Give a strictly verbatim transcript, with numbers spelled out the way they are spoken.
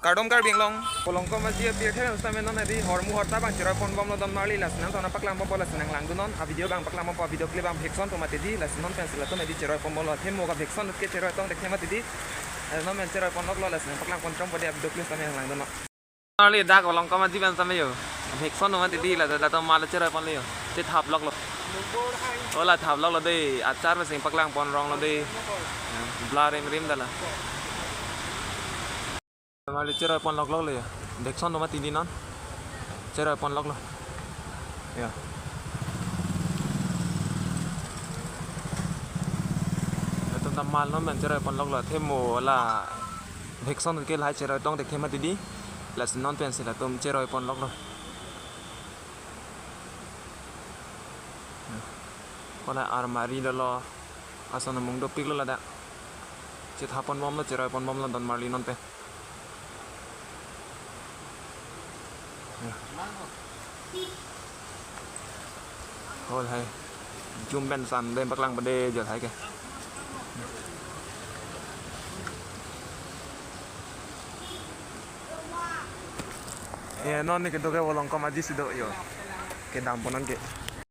Kardom Karbi Anglong. Volongkom Aji apirthe pen sitame non edi hormu horta abang cheroi ponbomlo don marli, lasi nangtum aphan paklang bompo, lasi nanglangdunnon. A video abang paklang bompo, a video clip abang vekson tum mati di, lasi non pensi latum edi cheroi ponbomlo. Themo ka vekson ke cheroi tong thekthe mati di. Lasi non pen cheroi ponloklo, lasi nangpaklang pon chompo di, a video clip sitame nanglangdunnon. Marli dak Volongkom Aji pen sitame yo vekson tum mati di, la latum marli cheroi ponlo yo. Chethap loklo. Ola thap loklo de, achar pensi paklang pon ronglo de. Bla rim rim dala. Marli cheroi ponloklo yo. Vekson tum mati di non. Cheroi ponloklo. Ya. Latum ta mal non pen cheroi ponloklo. Themo la vekson ke lahai cheroi tong thekthe mati di. Lasi non pensi latum cheroi ponloklo. Ya. Kola armari dolo. Ason amung dopiklo ladak. Chethap ponbomlo, cheroi ponbomlo don marli non pen. Ya. Hol hai. Jum pen san dem paklang pade jol hai ke. Ya, non ni kedo ke Volongkom Aji si do yo. Kedam pon non ke.